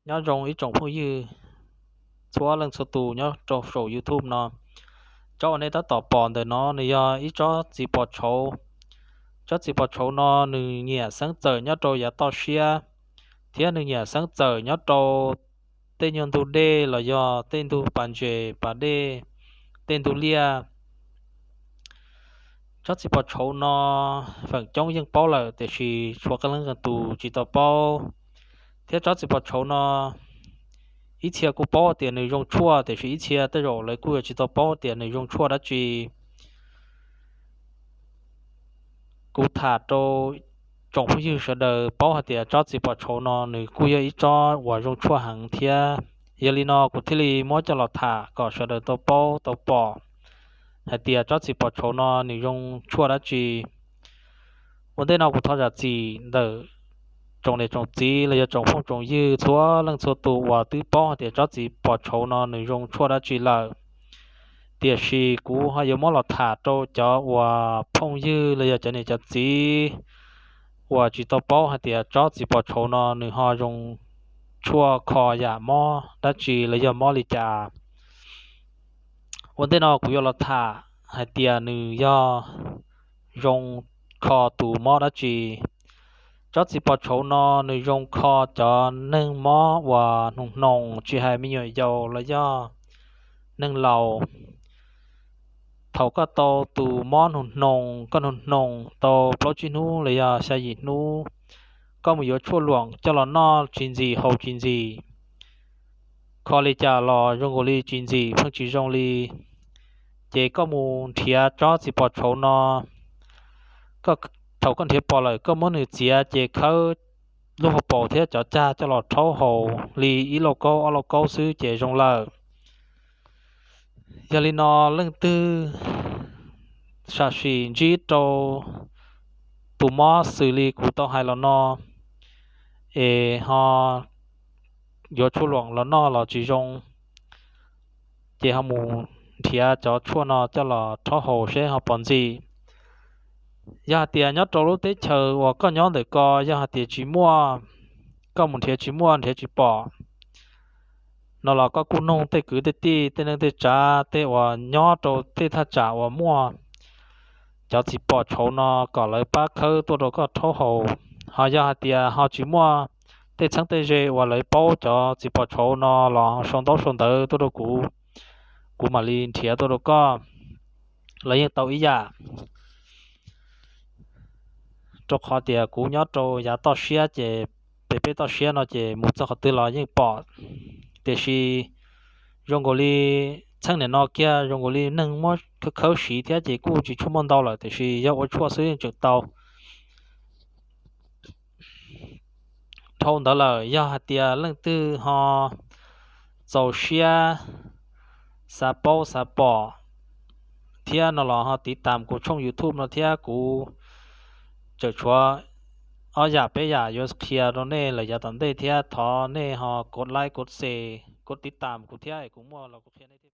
Nyob zoo ib tsoom phooj ywg txhua leej txhua tus nyob rau saum YouTube no. Tsob uas nej tab tom pom ntawm no nws yog ib tsob txiv pos tshauv. Tsob txiv pos tshauv no nws nyiam xeeb txawm nyob rau yav toj siab, thiab nws nyiam xeeb txawm nyob rau tej nyuag ntug dej los yog tej ntug pas ntses pas dej, tej ntug liaj. Tsob txiv pos tshauv no feem coob yeej paub lawm tiam sis tshuav qee leej qee tus tsis tau paub. Thiab tsob txiv pos tshauv no ib txhia kuj paub tias nws zoo tshuaj tiam sis ib txhia tej zaum lawv kuj yuav tsis tau paub tias nws zoo tshuaj dab tsi. Kuv tham rau tsoom phooj ywg sawv daws paub hais tias tsob txiv pos tshauv no nws kuj yog ib tsob uas zoo tshuaj heev thiab. Yog li no kuv thiaj li muab coj los tham kom sawv daws tau paub tau pom hais tias tsob txiv pos tshauv no nws zoo tshuaj dab tsi. Ua ntej no kuv thov zam txim ntawm tsoom niam tsoom txiv los yog tsoom phooj tsoom ywg txhua leej txhua tus uas twb paub hais tias tsob txiv pos tshauv no nws zoo tshuaj dab tsi lawm. Tiam sis kuv ho yuav muab los tham rau cov uas phooj ywg los yog cov niam cov txiv uas tsis tau paub hais tias tsob txiv pos tshauv no nws ho zoo tshuaj kho yam mob dab tsi los yog mob li cas. Ua ntej no kuv yuav los tham hais tias nws yog zoo kho tus mob dab tsi. Tsob txiv pos tshauv no nws zoo kho cov neeg mob uas hnoos hnoos, tsis hais me nyuam yaus los yog neeg laus. Thaum koj tau tus mob hnoos hnoos, koj hnoos hnoos tau plaub tsib hnub los yog xya yim hnub, koj mus yuav tshuaj luam coj los noj tsis ntxim haus tsis ntxim, kho li cas los zoo nkaus li tsis ntxim pheej tsis zoo li, ces koj mus nrhiav tsob txiv pos tshauv no. Thaum koj nrhiav pom lawm koj muab nws txiav ces khawb lub hauv paus thiab cov cag coj los rhaub haus li ib lauj kaub ob lauj kaub xwb ces zoo lawm. Yog li no leej twg sam sim ntsib rau tus mob xws li kuv tau hais los no es ho yuav tshuaj luam los noj los tsis zoo, ces ho mus nrhiav cov tshuaj no coj los rhaub haus seb ho pom ntxim. Yog hais tias nyob rau lub teb chaws uas koj nyob ntawm ko yog hais tias tsis muaj, koj mus nrhiav tsis muaj nrhiav tsis pom no los koj kuj noog tej kwv tej tij tej neej tej tsav tej uas nyob rau tej thaj tsam uas muaj cov txiv pos tshauv no kom lawv pab khawb tuaj rau koj rhaub haus. Ho yog hais tias ho tsis muaj tej txheeb tej ze uas lawv paub cov txiv pos tshauv no los sau ntaub sau ntawv tuaj rau kuv, kuv mam li nrhiav tuaj rau koj los yeej tau ib yam. Rau qhov tias kuv nyob rau yav toj siab ces pem peb toj siab no ces mus txog qhov twg los yeej pom. Tiam sis zoo nkaus li txheej niam no kiag zoo nkaus li neeg muab khawb khawb siv thiab ces kuj tsis tshua muaj ntau lawm tiam sis yog ua tshuaj xwb yeej tseem tau. Dhau ntawd lawm yog hais tias leej twg ho txaus siab xav paub xav pom thiab no los ho tiv tam kuv tshooj YouTube no thiab, kuv tseem tshuav ob yam peb yam yuav qhia rau nej lawm yav tom ntej thiab thov nej ho kov like kov share kov tiv tam kuv thiab es kuv muaj los kuv qhia nej thiab.